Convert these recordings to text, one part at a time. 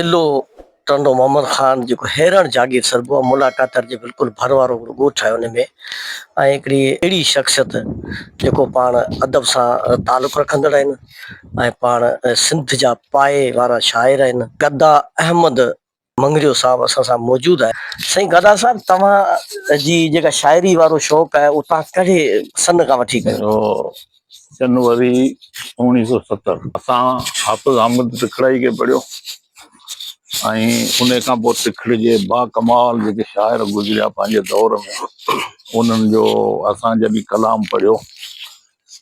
ضلعو ٽنڊو محمد خان جيڪو هيرڻ جاگير سڏبو آهي ملاڪاتر جي بلڪل ڀر وارو هڪڙو ڳوٺ آهي ان ۾ ۽ هڪڙي اهڙي شخصيت جيڪو پاڻ ادب سان تعلق رکندڙ آهن ۽ پاڻ سنڌ جا پائي وارا شاعر آهن گدا احمد مڱريو صاحب اسان سان موجود آهي سائين گدا صاحب توهان جي جيڪا شاعري وارو شوق آهي اهو توهان ڪهڙي سن کان وٺي ڪيو؟ جنوري 1970 اسان حافظ احمد ٽکڙائي کي پڙهيو ۽ ان کان پوء ٽکڙ جي با ڪمال جيڪي شاعر گذريا پنهنجي دور ۾ انهن جو اسان جڏهن ڪلام پڙهيو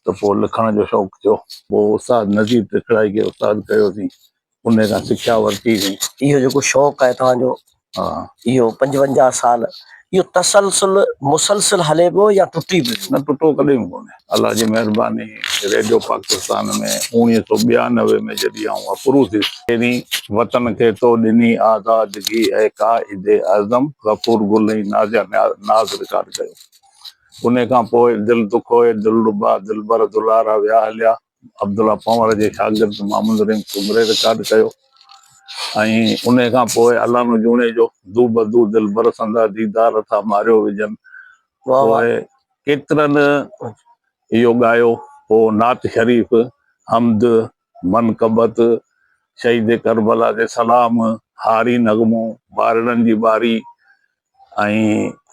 ته پوء لکڻ جو شوق ٿيو. پوء استاد نذير ٽکڙائي کي استاد ڪيوسين انهي کان سکيا ورتي سين. اهو جيڪو شوق آهي توهان جو اهو 55 سال اهو تسلسل مسلسل هلي پيو يا ٽٽي به ويو؟ نه ٽٽو ڪڏهن به ڪونهي. الله جي مهرباني ريڊيو پاڪستان ۾ 1992 ۾ جڏهن آئون اپرو ٿيس. پهرين وطن کي تو ڏني آزادگي اي قائد اعظم غفور گل ۽ نازيا ناز رڪارڊ ڪيو. انهي کان پوء دل دکوئي دلربا دلبر دلارا ويا هليا. عبدالله پنهور جي شاگرد محمد رحيم سومري رڪارڊ ڪيو ۽ انهي کان پوء علانو جوڻيجو دو بدو دلبر سندا ديدار ٿا ماريو وجهن پوء ڪيترن اهو ڳايو پوء نعت شريف حمد منقبت شهيد ڪربلا تي سلام هاري نغمو ٻارڙن جي ٻاري ۽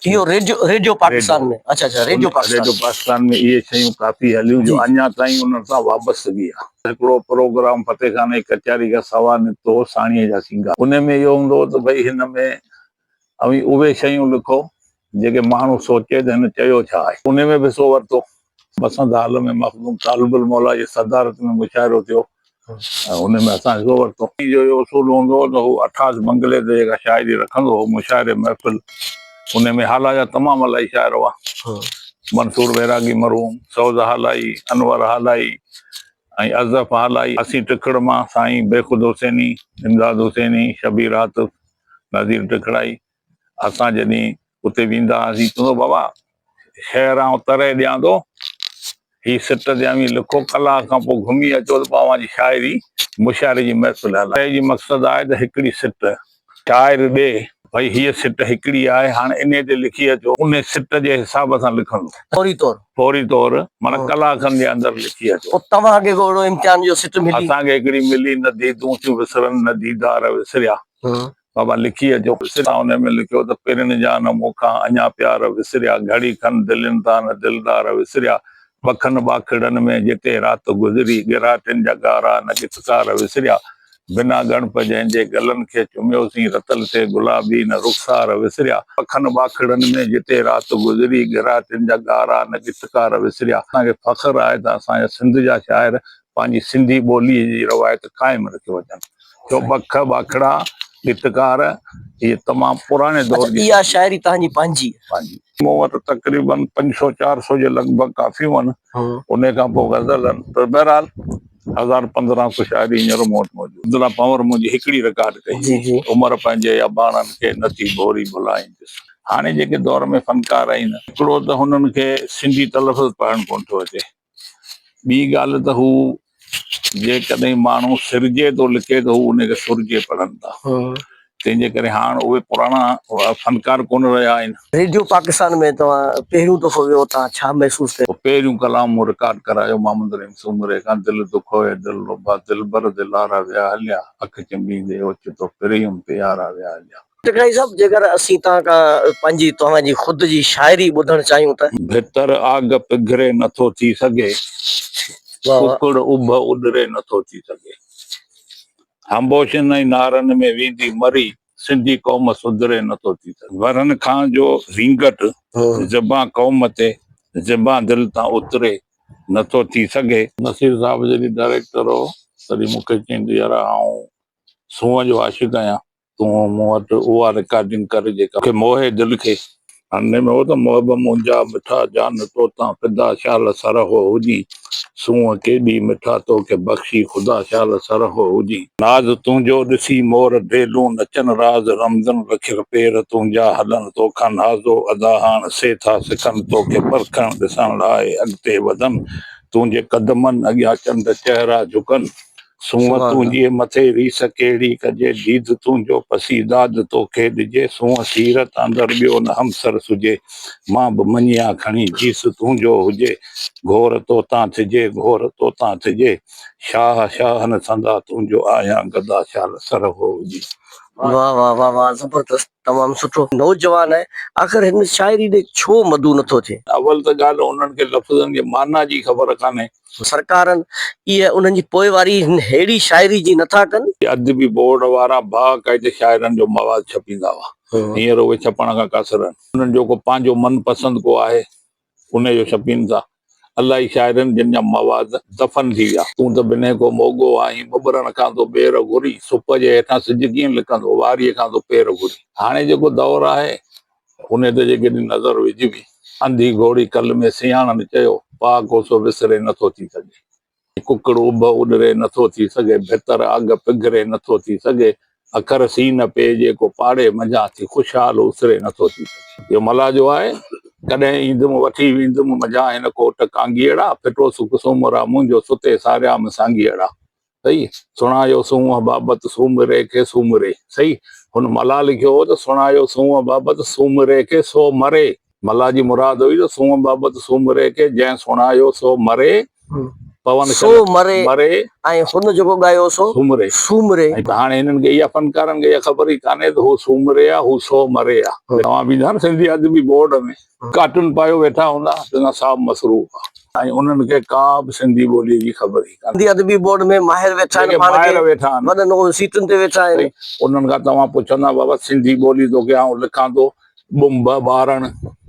اهو ريڊيو ريڊيو پاڪستان ۾ اڇا اڇا ريڊيو پاڪستان ريڊيو پاڪستان ۾ اهي شيون ڪافي هليون جو اڃا تائين انهن سان وابستگي آهي. هڪڙو پروگرام فتح خان جي ڪچهري کان سوا نڪتو هو ساڻيهه جا سينگار ان ۾ اهو هوندو هو ته ڀئي هن ۾ اوهين اهي شيون لکو جيڪي ماڻهو سوچي ته هن چيو ڇا آهي ان ۾ به حصو ورتو. بسنت هال ۾ مخدوم طالب الموليٰ جي صدارت ۾ مشاعرو ٿيو ۽ ان ۾ اسان حصو ورتو. جو اهو اصول هوندو هو ته هو اٺاس بنگلي تي جيڪا شاعري رکندو هو مشاعري محفل ان ۾ هالا جا تمام الائي شاعر هئا منصور ويراڳي مرحوم، سوز هالائي، انور هالائي ۽ ازف هالائي، اسين ٽکڙ مان سائين بيخود حسيني، امداد حسيني، شبير عاطف، نذير ٽکڙائي اسان جڏهن اتي ويندا هئاسين چوندو هو بابا شعر آئون طرح ڏيان ٿو هي سٽ تي اوهين لکو ڪلاڪ کان پوء گهمي اچو ته پوء اوهان جي شاعري مشاعري جي محفل هلائي جي مقصد آهي ته هڪڙي سٽ شاعر ڏي ڀئي هيء سٽ هڪڙي آهي هاڻي انهي تي لکي اچو انهي سٽ جي حساب سان لکندو. فوري طور. فوري طور معنيٰ ڪلاڪ کن جي اندر لکي اچو. پوء توهان کي ڪو اهڙو امتحان جو سٽ ملي؟ اسان کي هڪڙي ملي نه ديدون ٿيون وسرن نه ديدار وسريا. بابا لکي اچو. سان انهي ۾ لکيو ته پرين جا نه مون کان اڃا پيار وسريا، گهڙي کن دلين تان نه دلدار وسريا، بکن ٻاکڙن ۾ جتي رات گذري، ڳراٽين جا ڳارا نه ڳٿڪار وسريا، بنا ڳڻپ جنهن جي ڳلن کي چميوسين، رتل سي گلابي نه رخسار وسريا، بکن ٻاکڙن ۾ جتي رات گذري، ڳراٽين جا ڳارا نه ڳٿڪار وسريا. اسان کي فخر آهي ته اسان جا سنڌ جا شاعر پنهنجي سنڌي ٻوليء جي روايت قائم رکيو اچن. ڇو بک، ٻاکڙا، ڳتڪار اهي تمام پراڻي دور جي. اها شاعري توهان جي پنهنجي؟ پنهنجي. مون وٽ تقريباً پنج سو چار سو جي لڳ ڀڳ ڪافيون آهن. انهي کان پوء غزل آهن. پر بهرحال هزار 15 سو شاعري هينئر مون وٽ موجود. عبدالله پنهور منهنجي هڪڙي رڪارڊ ڪئي هئي. عمر پنهنجي اباڻن کي نه ٿي ڀوري ڀلائيندس. هاڻي جيڪي دور ۾ فنڪار آهن. هڪڙو ته هنن کي سنڌي تلفظ پڙهڻ ڪونه ٿو اچي. ٻي ڳالهه ته هو جيڪڏهن ماڻهو سرجي ٿو لکي ته هو ان کي سرجي پڙهن ٿا تنهن جي ڪري هاڻ اهي پراڻا فنڪار ڪونه رهيا آهن. ريڊيو پاڪستان ۾ توهان پهريون دفعو ويو توهان ڇا محسوس ڪيو؟ پهريون ڪلام مون رڪارڊ ڪرايو محمد رحيم سومري کان دل دکوئي دل ربا دلبر دلارا ويا هليا اک چنبيندي اوچتو پريم پيارا ويا هليا. ٽڪرائي صاحب جيڪر اسين توهان کان پنهنجي توهان جي خود جي شاعري ٻڌڻ چاهيون ته؟ ڀتر آگ پگهري نٿو ٿي سگهي، ڪڪڙ اڀ اڏري نٿو ٿي سگهي. هنبوشين ۽ نعرن ۾ ويندي مري، سنڌي قوم سڌري نٿو ٿي سگهي. ورهن کان جو رينگٽ زبان قوم تي، زبان دل تان اتري نٿو ٿي سگهي. نصير صاحب جڏهن ڊائريڪٽر هو، تڏهن مون کي چيائين ته يار آئون سونهن جو عاشق آهيان. تون مون وٽ اها رڪارڊنگ ڪر جيڪا مون کي موهي دل کي. هن ۾ هو ته محب منهنجا مٺا جان توتان فدا شال سرهو هجين سونهن ڪيڏي مٺا توکي بخشي خدا شال سرهو هجين. ناز تنهنجو ڏسي مور ڊيلون نچن راز رمزن رکيل پير تنهنجا هلن توکان نازو ادا هاڻ سي ٿا سکن توکي پرکڻ ڏسڻ لاء اڳتي وڌن تنهنجي قدمن اڳيان چنڊ چهرا جهڪن. سونهن تنهنجي مٿي ريس ڪهڙي ڪجي، ديد تنهنجو پسي داد توکي ڏجي، سونهن سيرت اندر ٻيو نه همسر سجهي، مان به مڃيان کڻي جيس تنهنجو هجي، گهور توتان ٿجي گهور توتان ٿجي، شاهه شاهن سندا تنهنجو آهيان گدا شال سرهو هجي. واه واه واه واه زبردست تمام سٺو نوجوان آهي آخر هن شاعري ڏي ڇو مدعو نٿو ٿئي. اول ته ڳالهه انهن کي لفظن جي معنيٰ جي خبر ڪانهي. سرڪارن اهي انهن جي پوئواري هن ههڙي شاعري جي نٿا ڪن. ادبي بورڊ وارا باقاعده شاعرن جو مواد ڇپيندا هئا. هينئر اهي ڇپڻ کان قاصر آهن. انهن جو ڪو پنهنجو من پسند ڪو آهي، انهي جو ڇپين ٿا. الائي شاعرن جن جا مواد دفن ٿي ويا. تون ته بنهه ڪو موڳو آهين، ٻٻرن کان ٿو ٻير گهرين، سپ جي هيٺان سج ڪيئن لڪندو، واريء کان ٿو پير گهرين. هاڻي جيڪو دور آهي، انهيء تي جيڪڏهن نظر وجهبي. انڌي گهوڙي ڪل ۾ سياڻن چيو، پاء ڪوسو وسري نٿو ٿي سگهي. ڪڪڙ اڀ اڏري نٿو ٿي سگهي، ڀتر اگهه پگهري نٿو ٿي سگهي، اکر سين پئي جيڪو پاڙي منجهان ٿي خوشحال اسري نٿو ٿي سگهي. اهو ملاح جو آهي، ڪڏهن ايندم وٺي ويندم منجهان هن ڪوٽ ڪانگيئڙا، ڦٽو سک سومرا منهنجو ستي ساريام سانگيئڙا. صحيح، سڻايو سونهن بابت سومري کي سومري. صحيح، هن ملاح لکيو هو ته سڻايو سونهن بابت سومري کي سو مري. ملاح جي مراد هئي ته سونهن بابت سومري کي جنهن سڻايو سو مري، پون سو مري مري ۽ هن جيڪو ڳايو سو سومري. سومري. ۽ هاڻي هنن کي اها فنڪارن کي اها خبر ئي ڪانهي ته هو سومري آ هو سو مري آ. توهان به ايندا نه سنڌي ادبي بورڊ ۾. ڪارٽون پايو ويٺا هوندا چوندا صاحب مصروف آ ۽ انهن کي ڪا به سنڌي ٻوليء جي خبر ئي ڪانهي. سنڌي ادبي بورڊ ۾ ماهر ويٺا آهن جيڪي پاڻ کي ماهر ويٺا آهن. وڏن سيٽن تي ويٺا آهن. صحيح انهن کان توهان پڇندا بابا سنڌي ٻولي توکي آئون لکان ٿو ٻنڀ ٻارڻ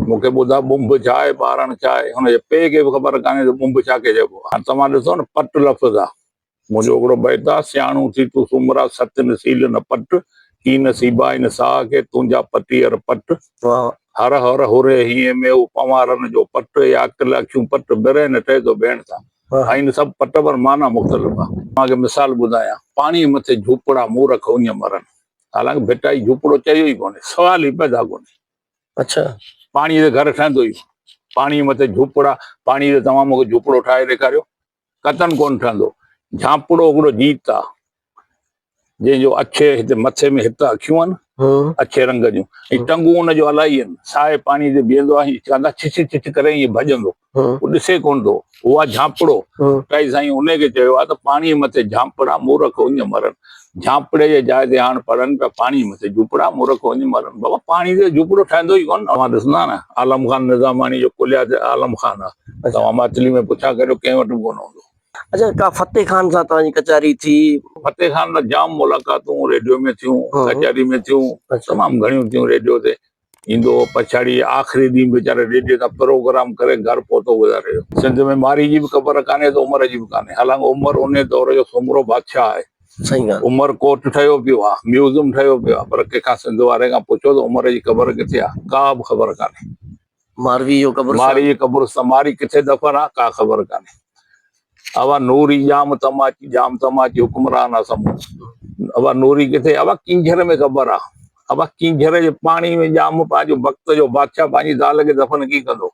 مون کي ٻڌاء ٻنڀ ڇا آهي ٻارڻ ڇا آهي هن جي پيء کي به خبر ڪانهي ته ٻنڀ ڇا کي چئبو آهي. هاڻ توهان ڏسو نه پٽ لفظ آ منهنجو هڪڙو بيت آ، سياڻو ٿي تون سومرا، ست نه سيل نه پٽ، ڪي نه سيبائي نه ساهه کي، تنهنجا پٽيئر پٽ. هر هر هوري هينئين ۾ هو پنوارن جو پٽ، يا عقل اکيون پٽ، برهه نه ٺهي ٿو ڀيڻ سان. آهن سڀ پٽ پر معنيٰ مختلف آ. توهان کي مثال ٻڌايان، پاڻيء مٿي جهوپڙا مورک اڃ مرن. حالانڪ ڀٽائي جهوپڙو چيو ئي ڪونهي، سوال ئي پيدا ڪونهي. اڇا. پاڻيء تي گهر ٺهندو ئي ڪونه. پاڻيء مٿي جهوپڙا، پاڻيء تي توهان مون کي جهوپڙو ٺاهي ڏيکاريو. قطعاً ڪونه ٺهندو. جهانپڙو هڪڙو جيت آ، جنهن جو اڇي هتي مٿي ۾ هت اکيون آهن، اڇي رنگ جون ۽ ٽنگون ان جو الائي آهن. سائي پاڻي تي بيهندو آهي، ائين ڪندا ڇڇ ڇڇ ڪري ائين ڀڄندو. هو ڏسي ڪونه ٿو. هو آ جهانپڙو. ڀٽائي سائين انهي کي چيو آ ته پاڻيء مٿي جهانپڙا، مورک اڃ مرن. جهانپڙي جي جاء تي هاڻ پڙهن پيا پاڻيء مٿي جهوپڙا، مورک اڃ مرن. بابا پاڻي تي جهوپڙو ٺهندو ئي ڪونه. اوهان ڏسندا نه عالم خان نظاماڻي جو ڪليات عالم خان آ. توهان ماتلي ۾ پڇا ڪريو ڪنهن وٽ به ڪونه هوندو. اڇا ڪا فتح خان سان توهان جي ڪچهري ٿي؟ فتح خان سان جام ملاقاتون ريڊيو ۾ ٿيون، ڪچهري ۾ ٿيون، تمام گهڻيون ٿيون ريڊيو تي ايندو هو پڇاڙي آخري ڏينهن ويچارو ريڊيو تان پروگرام ڪري گهر پهتو گذاري ويو. سنڌ ۾ مارئي جي به قبر ڪانهي ته عمر جي به ڪانهي حالانڪ عمر انهي دور جو سومرو بادشاهه آهي. صحيح ڳالهه. عمر ڪوٽ ٺهيو پيو آهي، ميوزم ٺهيو پيو آهي پر ڪنهن کان سنڌ واري کان پڇو ته عمر جي قبر ڪٿي آهي ڪا به خبر ڪانهي. ماروي جو قبرستان. مارئي جي قبرستان مارئي ڪٿي دفن آ ڪا خبر ڪانهي. اوا نوري ڄام تماچي ڄام تماچي حڪمران آ سمون. اوا نوري ڪٿي اوا ڪينجهر ۾ قبر آ. اوا ڪينجهر جي پاڻي ۾ ڄام پنهنجو وقت جو بادشاهه پنهنجي زال کي دفن ڪيئن ڪندو.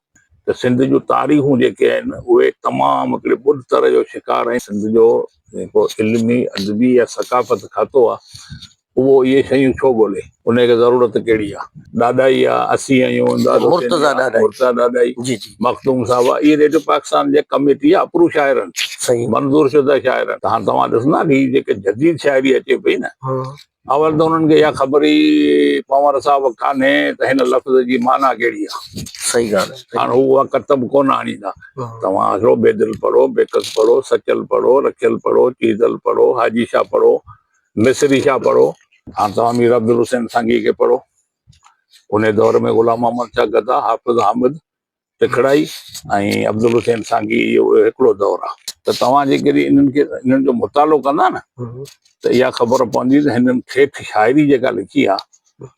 ته سنڌ جون تاريخون جيڪي آهن اهي تمام هڪڙي ٻڏتر جو شڪار آهن. سنڌ جو جيڪو علمي ادبي يا ثقافت کاتو آ اهو اهي شيون ڇو ڳولي؟ انهيء کي ضرورت ڪهڙي آ؟ ڏاڏائي آ، اسين آهيون، امداد حسيني مرتضيٰ آ، ڏاڏاهي. مرتضيٰ ڏاڏاهي، جي جي. مخدوم صاحب آ، اهي ريڊيو پاڪستان جي ڪميٽي جا اپرو شاعر آهن. صحيح. منظور شده شاعر آهن. هاڻ توهان ڏسندا نه هي جيڪي جديد شاعري اچي پئي نه، اول ته انهن کي اها خبر ئي پنهور صاحب ڪانهي ته هن لفظ جي معنيٰ ڪهڙي آ. صحيح ڳالهه آهي. هاڻ هو اها ڪتب ڪونه آڻيندا. توهان هڪڙو بيدل پڙهو، بيڪس پڙهو، سچل پڙهو، رکيل پڙهو، چيزل پڙهو، حاجي شاهه پڙهو، مصري شاهه پڙهو. هاڻ توهان مير عبدالحسين سانگي کي پڙهو. انهيء دور ۾ غلام محمد شاهه گدا، حافظ حامد ٽکڙائي ۽ عبدالحسين سانگي اهو هڪڙو دور آهي. ته توهان جيڪڏهن انهن کي انهن جو مطالعو ڪندا نه ته اها خبر پوندي ته هنن ٺيٺ شاعري جيڪا لکي آهي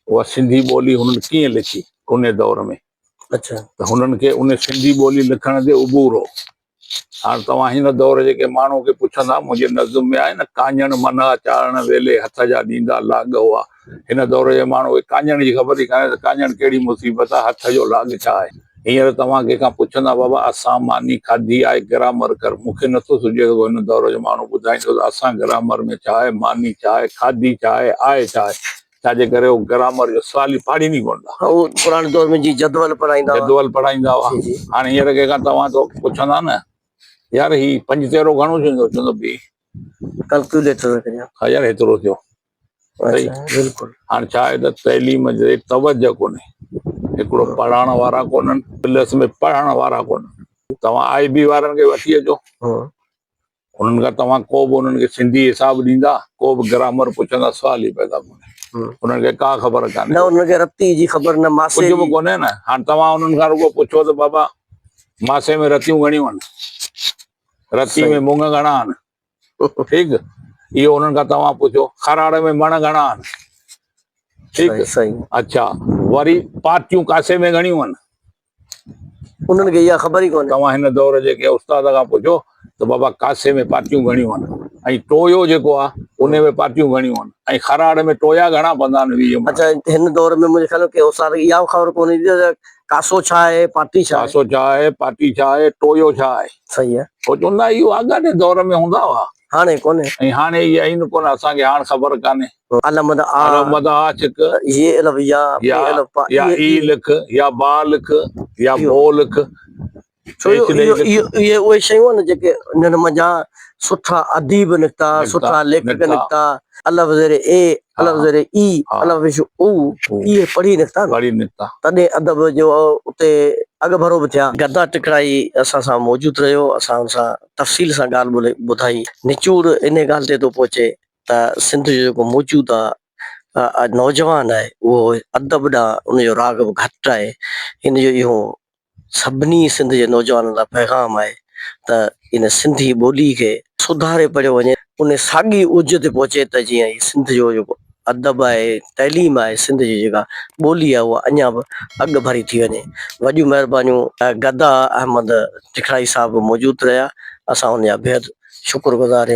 اها سنڌي ٻولي هنن ڪيئن لکي انهيء دور ۾. اڇا. ته هنن کي ان سنڌي ٻولي لکڻ تي عبور هو. هاڻ توهان هن دور جي ڪنهن ماڻهوء کي پڇندا، منهنجي نظم ۾ آهي نه، ڪاڃڻ منع چاڙهڻ ويلي هٿ جا ڏيندا لاڳ هئا. هن دور جي ماڻهوء کي ڪاڃڻ جي خبر ئي ڪانهي ته ڪاڃڻ ڪهڙي مصيبت آهي، هٿ جو لاڳ ڇا آهي. هينئر توهان ڪنهن کان پڇندا بابا اسان ماني کاڌي آهي گرامر ڪر مون کي نٿو سجهي ته هن دور جو ماڻهو ٻڌائيندو ته اسان گرامر ۾ ڇا آهي ماني ڇا آهي کاڌي ڇا آهي آهي ڇا آهي ڇا جي ڪري هو گرامر جو سوال ئي پاڙهين ئي ڪونه ٿا. هو پراڻي دور ۾ جيئن جدول پڙهائيندا هئا. جدول پڙهائيندا هئا. هاڻي هينئر ڪنهن کان توهان تو پڇندا نه يار هي پنج تيرو گهڻو ٿيندو چوندو بي. ڪلڪيوليٽر رکجان. ها يار هيترو ٿيو. اچا بلڪل. هاڻي ڇا آهي ته تعليم جي توجه ڪونهي. هڪڙو پڙهائڻ وارا ڪونهن پلس ۾ پڙهڻ وارا ڪونهن. توهان آء بي وارن کي وٺي اچو. انهن کان توهان ڪو به انهن کي سنڌي حساب ڏيندا ڪو به گرامر پڇندا سوال ئي پيدا ڪونهي انهن کي ڪا خبر ڪانهي نه انهن کي رتي جي خبر نه ماسي ڪجهه به ڪونهي نه هاڻ توهان انهن کان رڳو پڇو ته بابا ماسي ۾ رتيون گهڻيون آهن رتي ۾ مڱ گهڻا آهن ٺيڪ اهو انهن کان توهان پڇو کراڙ ۾ مڻ گهڻا آهن ٺيڪ اڇا وري پاتيون ڪاسي ۾ گهڻيون آهن انهن کي اها خبر ئي ڪونهي. توهان هن دور جي ڪنهن استاد کان پڇو ته بابا ڪاسي ۾ پاتيون گهڻيون آهن ۽ ٽويو جيڪو آهي ان ۾ پاتيون گهڻيون آهن ۽ خراڙ ۾ ٽويا گهڻا پوندا آهن 20 مڻ. اڇا هن دور ۾ منهنجي خيال ۾ ڪنهن استاد کي اها به خبر ڪونهي هوندي ته ڪاسو ڇا آهي پاتي ڇا آهي. ڪاسو ڇا آهي پاتي ڇا آهي ٽويو ڇا آهي. صحيح آهي. هو چوندا اهو آڳاٽي دور ۾ هوندا هئا. هاڻي ڪونهي. ۽ هاڻي اهي آهن ڪونه اسان کي هاڻ خبر ڪانهي. الم مد آ. الم مد آ ڇڪ. ي الف يا پ الف پا. يا اي لک يا با لک يا بو لک. ڇو جو اهي اهي شيون آهن جيڪي انهن منجهان سٺا اديب نڪتا، سٺا ليکڪ نڪتا، الف زير اي، الف زير اي، الف پيش او، اهي پڙهي نڪتا نه. پڙهي نڪتا. تڏهن ادب جو اتي اڳڀرو به ٿيا. گدا ٽکڙائي اسان سان موجود رهيو، اسان ان سان تفصيل سان ڳالهه ٻولهه ٻڌائي. نچوڙ انهي ڳالهه تي ٿو پهچي ته سنڌ جو جيڪو موجوده نوجوان آهي اهو ادب ڏانهن ان جو راغب گهٽ آهي. ان جو اهو سڀني سنڌ جي نوجوانن لاء پيغام آهي ته ان سنڌي ٻولي کي سڌاري پڙهيو وڃي، ان ساڳي اوج تي پهچي ته جيئن هي سنڌ جو جيڪو ادب آهي، تعليم آهي، سنڌ جي جيڪا ٻولي آهي اها اڃا به اڳ ڀري ٿي وڃي. وڏيون مهربانيون گدا احمد ٽکڙائي صاحب موجود رهيا، اسان ان جا بيحد شڪر گذار آهيون.